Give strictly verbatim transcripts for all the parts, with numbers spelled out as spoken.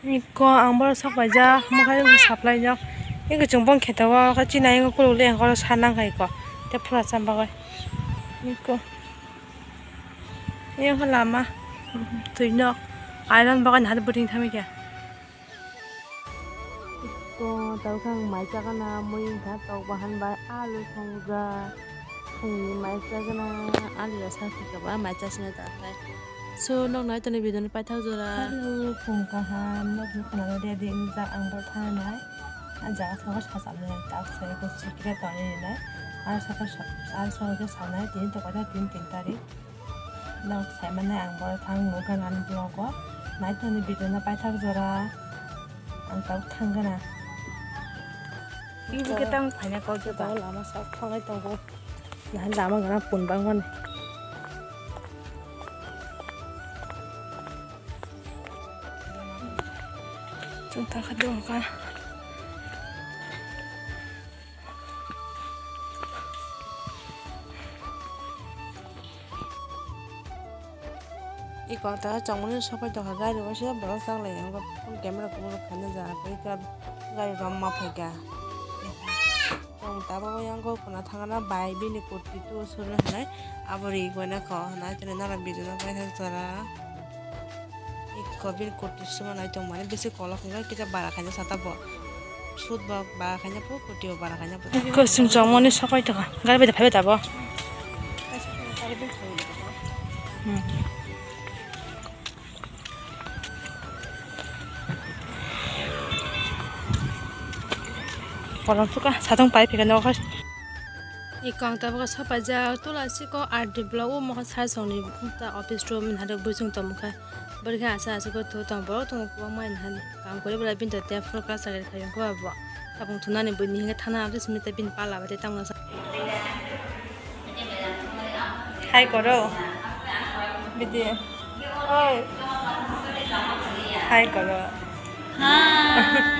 Iko ang borok sok paijak, omo khai wngkha supply nok. Iko chwng bong khe tongo, khe chini ayang ukuluk le ang oro sa nang kha iko. Tei phura cham bagwi. Iko. Yang khe lama. Twi nok. Iron bagwi naharwi bwtwi thangwi khe. Iko tabukhe ang mai chakana, mui wngkha tok bahan bai alu songjak. Phungni mai chakana, alu rok sa khe ba mai chasna ta khe. So, nok nai toni video ni paithak jora. Hello, phung kaham, nok ni khwnano ready wngjak ang bo thangnai. A jaga thangma sachal nai, tak sai ko sikre toni nai. Ar saka sa-, ar saka sanai, tini to kaisa tin tin tarik. Nok sai mannai ang bo thang nukha nani vlog o. Nai toni video no paithak jora. Ang tabuk thang gana. Ibu ke tang phaina kau jeba. Lama sak thangai tongo. Nahan lama gana pun bang mani. Chwng thangkha dong kha. Iko ta chongmani sopai tongkha gari o se borok chak lai ang camera kubun rok khaina ja khe gari rom ma phaikha. Chwng tabuk yang kok khna thangna bai bini kurti tu suri hinai abo ri goi na kho hinai tini nana video no paithak jora. Iko bini kurti suma nai tong mani bisi kolok hinai kisa bara khaina sata bo. Sut bo bara khaina po kurti bo bara khaina po. Kusum chongmani sopai tongkha gari bai phaibai tabo. Hmm. Kolom suka, satong pai phika nogo khai. Iko ang tabuk sopaijak, tula siko R D block o mokha sar songni ta office room hinwi bujung tongmokha. Borikhe asa asa khe thu tong borok tong kwbangma hinwi kam kwrwi belai bini to tei forecast lagari khaiyung khe bo. Tabuk thunani buini hinwi thana abse simi tei bini pala bai tei tamo sa. Hai koro. Bidi. Oi. Hai koro. Hai.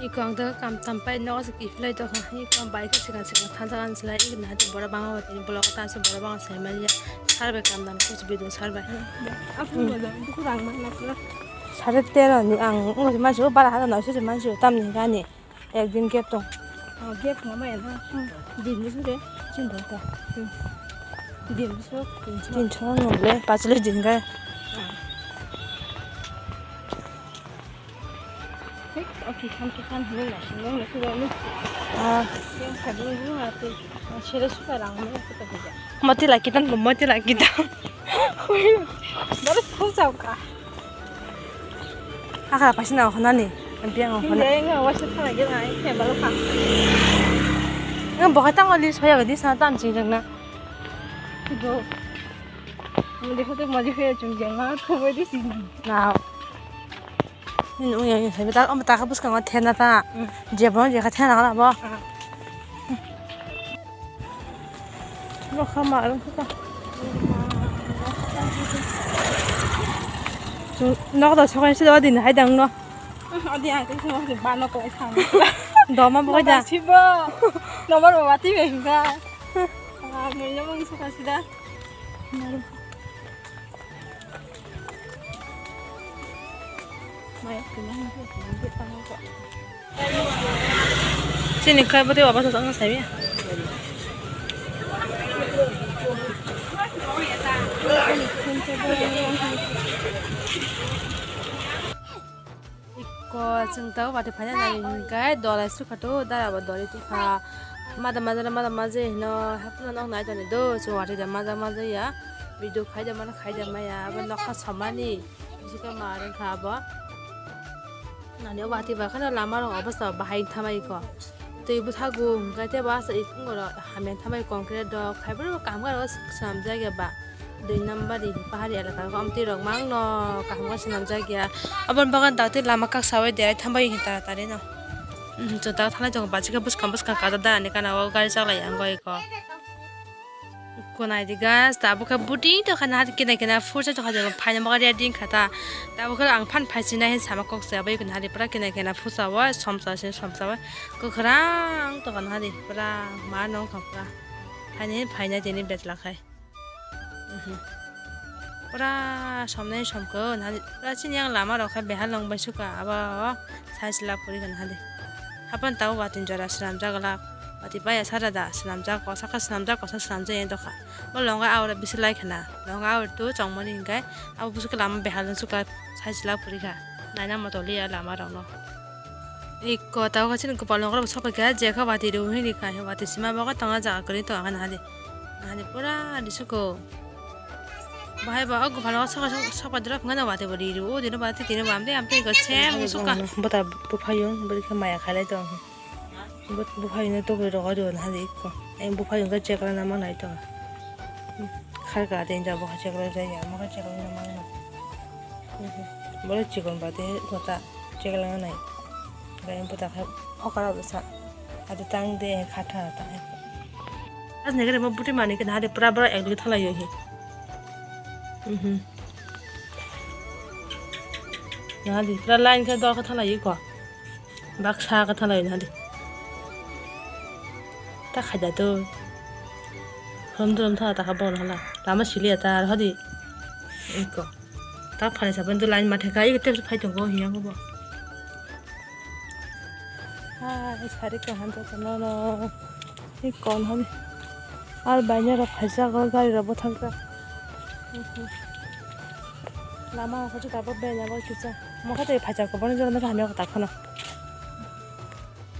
Iko ang tei kam tam pai nogo se kiphilai tongkha. Iko ang bai khe swkang swkang thansa gan slai. Iko nahati borok bangma tini block ta se borok bangma sai manya. Sar bai kam dan kuch bidung sar bai. Aphuru bo jang duku rang man na pura. Sare tero ni ang wngwi mansi o bara hada noise se mansi o tamni gani. Ekdin gap tong. Oh, gap tong ma ya na. Hmm. Din ni sure. Chin dong ta. Hmm. Din ni sure. Din sure. Din sure no le, pachli din ga. Ah. Thik, okay, kan to kan hini na, sini na sini na. Ah. Yang kadung dulu mati. Sere suka rang mana suka tidak. Mati lagi tan, mati lagi tan. Baru kau jauh kah? Hakha paisina hwnani, biang hwnani. Hindi, nga wasa thana gina, khe balo kha. Nga bokhai tango list hoya gadi sana tam ching jang na. Go. Mo dekho to maji hoya chung jang na, khoboi di sini. Na. Ni nung yang sai ta, om ta kha buskang thena ta. Hmm. Je bon je kha thena na bo. Ah. Nokha ma rang kha. Chung nok da sokai se da din hai dang no. Adi ang te sima se ba nok lai sang. Doma bo da. Sibo. Nomor ba ti be hinga. Ah, mo yo mo sokai sida. Chini khai bwtwi obo thajak no saimanya. Iko chwng tabuk watwi phaina nai hwnkhe dolai sukha to dara bo dolai tongkha. Mada majra mada majra hino haphano nok nai toni do chwng watwi da majra majra ya video khaida mano khaida maya abo nokha somani bisika ma rwngkha abo. Nani o watwi ba kheno lama rok obostha bahai thamai ko. Twi bwthago hwnkhe tei bo asa ikhwngo rok hamya thamai concrete rok phaibrwi kaham khe aro swnamjak ya ba. Dui number ni pahari elaka o amtwi rok mangno kaham khe swnamjak ya. Aboni bagwi dakti lama kaksa o de ai thambai hinwi tara tari no. Chwng tak thanai tongo bachikhe bwskang bwskang kajak da ani gana o gari chaklai ang goi ko. Kunai di gas tabuk khe buting tokha nahari kena kena phursa tokha jabo phaina bagwi ready wngkha ta. Tabuk khe ang phan phaisinai hin sama kok se abo iko nahari pura kena kena phursa o somsa sin somsa o kwkhwrang tokha nahari pura ma nongkha pura. Phaini phaina tini betla khai. Mhm. Pura somnai somkho nahadi, pura chini yang lama rok khe behal long bai suka, abo sai chwla puri kha nahadi. Hapan tabo watwi jora swnamjak glak, watwi paya sara da swnamjak, kosa khe swnamjak, kosa swnamjak ya dokha. Bo longa aura bisi lai khana, longa aura tu chongmani hinkhe abo busu khe lama behal suka sai chwla puri kha. Naina moto liya lama rokno. Ikko tabo khe chini kwpal nokro bo sokphaikha, je khe watwi rw hini kha, watwi sima bo khe tongna jaga kwrwi tongkha nahadi. Nahadi pura risuko. Bahai ba o kwpal nokro sokpha sokpha dwrap hwnkheno watwi bo ri rw, o dino watwi tini bo amtwi amtwi ikko sem risuka. Bota buphaiyung bwrwi khe maya khailai tong. Buphaiyungno tubui rw rw nahadi ikko. Buphaiyung khe chekla na manai tong. Kharka tei jabo khe chekla jaya, amo khe chekla na manai. Bole chikon ba tei gota chekla nai. Gai buta khe okra bwsa. Adi tang de khatha ta. As negre mo buti mani khe nahadi pura bura ekdagi thalaio hi. Mhm. Nahadi pura line khe dor khe thalaio ko. Baksa khe thalaio nahadi. Ta khaida to. Hom drum thala ta kha bon hala. Lama siliya ta ar hadi. Iko. Ta phai sa ban to line ma theka, iko tep phai tongo hiya ko bo. Hai, sari kaham jatano no. Hi kon hon. Ar baina rok phaijak, o gari rok bo thang jak. Lama o khe juda bo benya bo kisa. Mo khe tei phaijak ko bono jora no hamya ko ta kheno.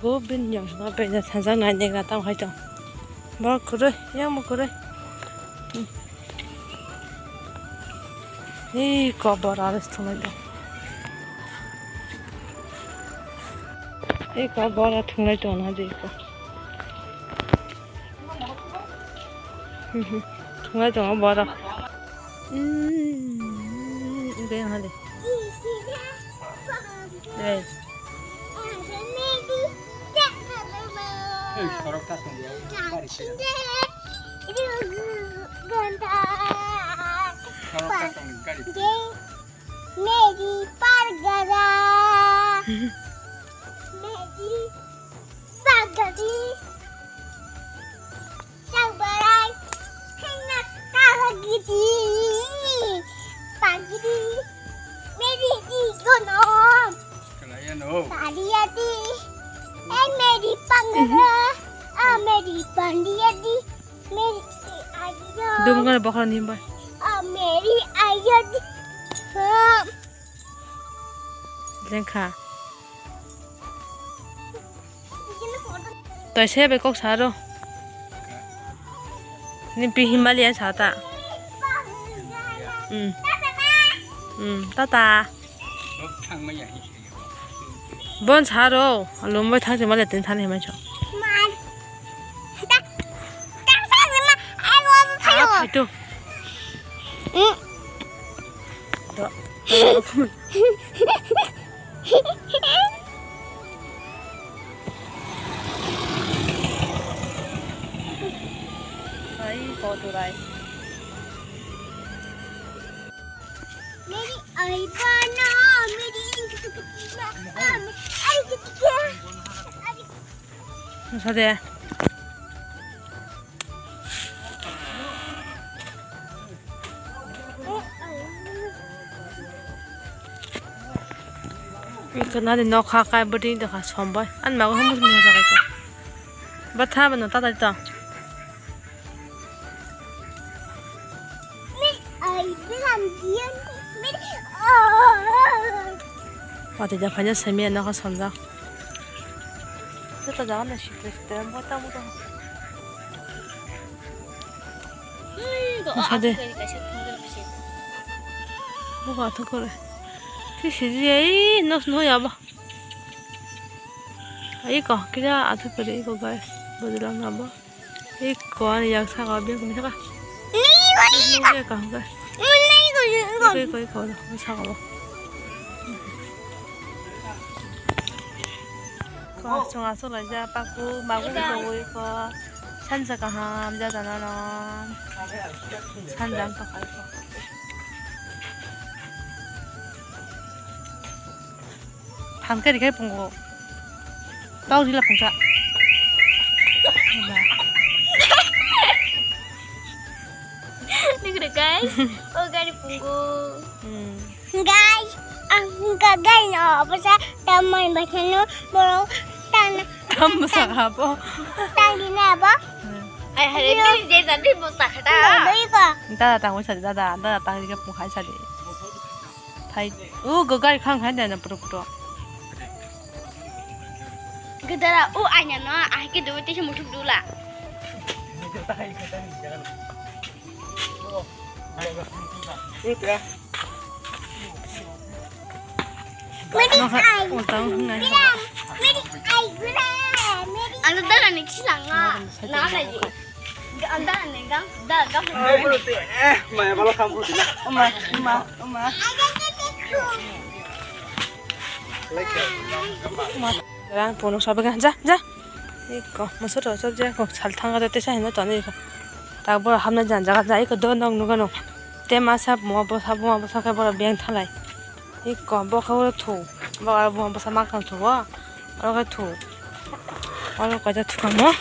Bo bin yang ma baina thang jak nai neng na tang hai tong. Bo kwrwi, yang bo kwrwi. Ei kobor aro thunglai tong. Ei kobor aro thunglai tong na jai ko. Thunglai tong bor. Hmm, dei hade. Dei. Ei, sorok ta tong ya, bari se. Sorok ta tong gari. Meri pargara. Meri pagari. Sangbarai, hena kala gidi, pagidi, meri di gonom. Kala ya no. Taliya di, eh, meri pangara, ah, meri pandiya di, meri ayo. Dum ngana bakal nimba. Ah, meri ayo di. Lengkha. Toise bai kok saro. Ni pi Himalaya sa ta. Hmm. Hmm, tata. Bon saro, lombai thang se male tin thani himai so. Ah, phaito. Do. Ai, kotorai. Meri ai bana, meri. Sade. Iko nani nokha kai bwtwi tongkha sombai. Ani mago hamu hamu jaga ko. Batha bano tata to. Watwi da phaina sami nokha somjak. Joto jaga no sitra sitra mota mota. Sade. Buka athuk kore. Si sidi ai nos no yaba. Ai ko kira athuk kore ko guys. Bodolang nabo. Ikko ani yak saka bek ni saka. Bek ka hwnkhe. Ikko ikko ikko saka bo. Ko chwng aswk laijak paku magu tongwi ko. Sanja kaham jajana no. Sanja wngkha kha ikko. Phan khe rikhe pungo. Tau rila phungsa. Nigre guys. Oh Gari pungu. Hmm. Guys, ang gagai no basa tamon basano borok tan Tam basa habo. Tangdi na bo. Hmm. Ai, hari ini dia tadi basa kata. Doi ko. Dada tangwi sadi, dada, dada tangwi ka punghai sadi. Thai, u gagai khang hai dana puro puro. Gedara u anya no, ai ke doi tisi muthuk dula. Meri ai. Utang ngai. Meri ai gula. Meri. Ano dara ni kilang na. Na na ji. Ang dara ni gang, da gang. Eh, maya bala kamu. Oma, oma, oma. Rang punuk sabe ga, ja, ja. Iko, musu to sab ja ko, sal thanga te sa hino to ne ko. Tak bo hamna jan jaga ja iko do nok nuga no. Te ma sab mo bo sab mo bo sab ke bo beng thalai. Iko, bo kha uro thu. Bo aro bo bo sab ma khang thu bo. Oro khe thu. Oro kaisa thu kamo.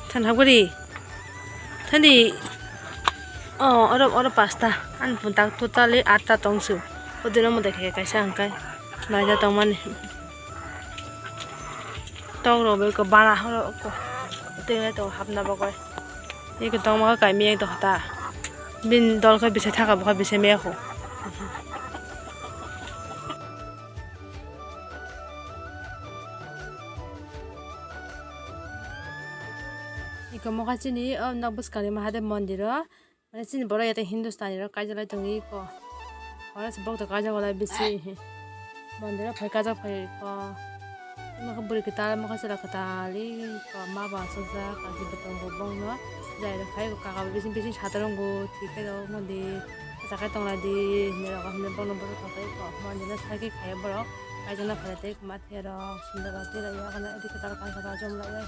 Than habgari. Thani. Oh, oro, oro pasta. Ani phone tak totally atta tongsu. Odino mo dekhe kaisa hwnkhe. Naina tongmani. Tok rok bai ko bana horo ko. Tei to hapna bagwi. Eko tongma kaimi ek dohota. Bin dol khe bisai thaka bo khe bisai maya kho. Eko mokha chini o nok bwskangni Mahadev mondir o. Mane chini borok yate Hindustani rok kaijalai tongwi ko. Oro se bok to kaijak walai bisi. Mondir o phai kaijak phai ko. Mokha bwrwi kwtal, mokha chwla kwtal, i ko ma ba aswkjak, kaji bo tongo bongno. Jai rok khai ko kaka bo bising bising satung tongo, thik khe rok mondir. Kwchak khe tonglaidi hinwi rok hinwi bongno bwswk kha tei ko. Mondir no sai khe khaiya borok. Kaijakna phai tei ma the rok, sundor rok tei rok ya kheno ri kwtal kaisa rok chumlai ya.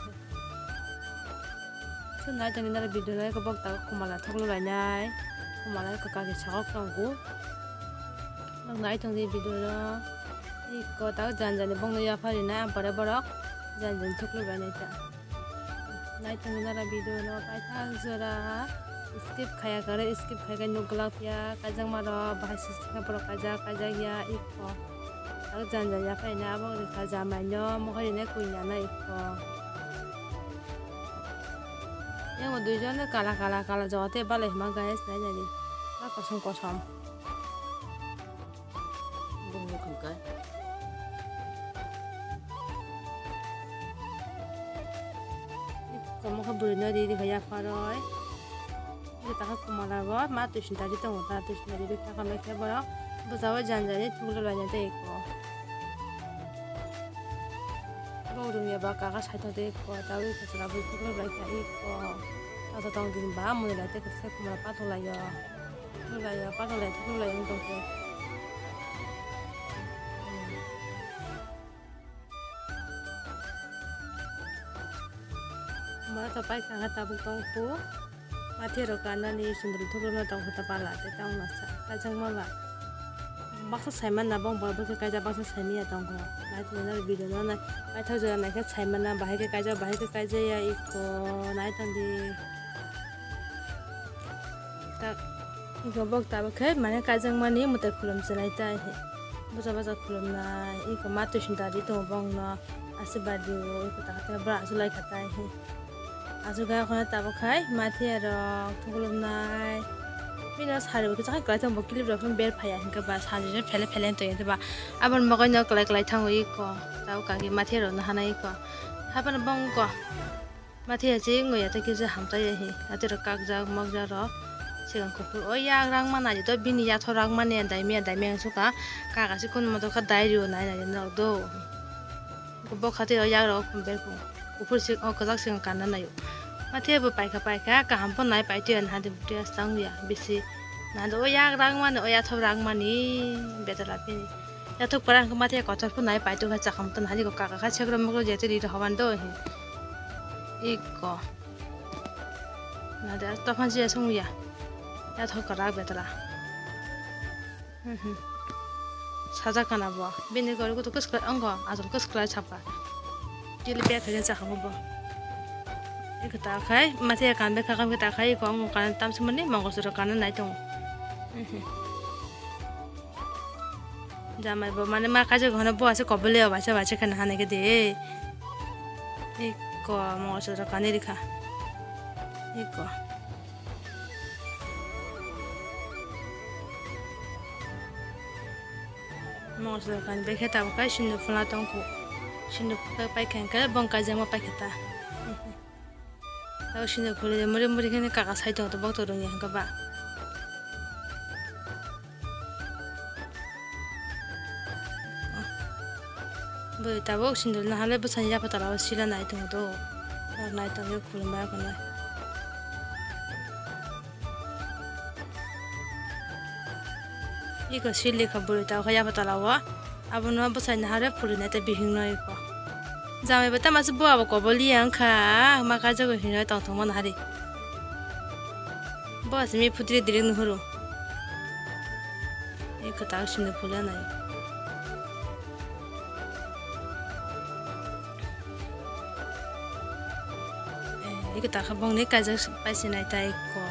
Chwng nai tongwi nai video no eko bok tak khumala thuklu lainai, khumala eko kaki sakok tongo. Nok nai tongdi video no, eko tak jani jani bongno yapharinai, ampore borok jani jani thuklu lainai ta. Nai tongwi nai video no paithak jora skip khaya kare, skip khai khai nuk glak ya, kaijakma rok bahai sisina borok kaijak, kaijak ya eko. Aro janja ya phaina abo rikha jamai no mokhe rina koi nana ikko. Yang bo duijon kala kala kala jote balai hima guys nai nai ni. Ma kosom kosom. Bung nukhung kai. Ikko mokhe bwrwi no ri rikha ya pharoi. Ri taka kumala bo ma twi sinta ri tongo ta, twi sinta ri taka mai khe borok bwsa o jani jani thuklu laina tei ko. Borok rwngya ba kaka saito tei ko, ta wi kwchwla bwi thuklu lai kha iko. Asa tong di ba mwnwi lai tei kwthai kumala pathor lai o. Thuklu lai o, pathor lai, thuklu lai wng tong khe. Mora to pai kha tabuk tong kho. Mathe rok kanani sundru thuklu no tong kho ta pala te tong masa kajang mala. Baksa sai man na bong bor bwkhe kaijak baksa sai miya tong kho. Nai tong nai video no nai paithak jora nai khe sai man na bahai khe kaijak bahai khe kaijak ya iko nai tong di. Tak, iko bok tabuk khe mane kaijakmani mwtai khulum chinai ta he. Boja boja khulumnai, iko ma twi sinta di tongo bongno, aswk bai di o, iko ta khe bwrang aswk lai kha ta he. Aswk gai kheno tabuk khai mathiya rok thuklumnai. Bini sari bo kisa khai kwlai tongo, bo clip rok phano ber phaiya hinkhe ba sari no phele phele tongya hinkhe ba aboni bagwi no kwlai kwlai thango iko. Tabuk kaki mathiya rok no hana iko. Haphano bongko. Mathiya se wngya tei kisa hamchaya hi. Atwi rok kakjak makjak rok. Sigang kuphur o yak rang mana to bini yathok rang mani daimia daimia wngsuka. Kaka se kun moto kha dai rio nai nai rok do. Bokha tei o yak rok berkung. Kuphur se o kwchak sigang kanna naio. Mathiya bo paikha paikha kaham pho nai paitwi ya nahadi bwtwi ya stang ya bisi. Nahadi o yak rang mani o yathok rang mani betala bini. Yathok para hwnkhe mathiya kotor pho nai paitwi kha chakhamtwi nahadi ko kaka kha sekro mokro jete ri rw hoban do hi. Iko. Nade tophan je sung ya. Ya thok kara betala. Hmm, hmm. Sajak kana bo. Bini gori kutu kus kla ongo, ajol kus kla chapka. Kili pek khagen chakha bo. Iko ta khai, mathiya kan be khakam ke ta khai, iko ongo kan tam sumani, mongol suro kan nai tongo. Jamai bo mane ma kaijak hono bo ase kobole o bacha bacha khana hane ke de. Iko mo sodra kani rikha. Iko. Mo sodra kani bekhe tabuk kai sindu phula tongkhu. Sindu phula pai khe hwnkhe bong kaijak ma pai khe ta. Tabo sindu phuli de muri muri khe kaka sai tong to bok to rung ya hwnkhe ba. Bwrwi tabuk sindul nahale bwsani yapha tola o sila nai tongo do. Nai tongwi khulumbai khwnwi. Iko sili kha bwrwi tabuk yapha tola o. Abono bwsai nahare phulwi nai tei bihik no iko. Jamai bo tamo se bo abo kobol ya wngkha ma kaijagwi hinwi tongthokma nahari. Bo asimi phutri direct nuhuru. Eko ta sini phula nai. Eh, eko ta kha bongni kaijak paisi nai ta eko.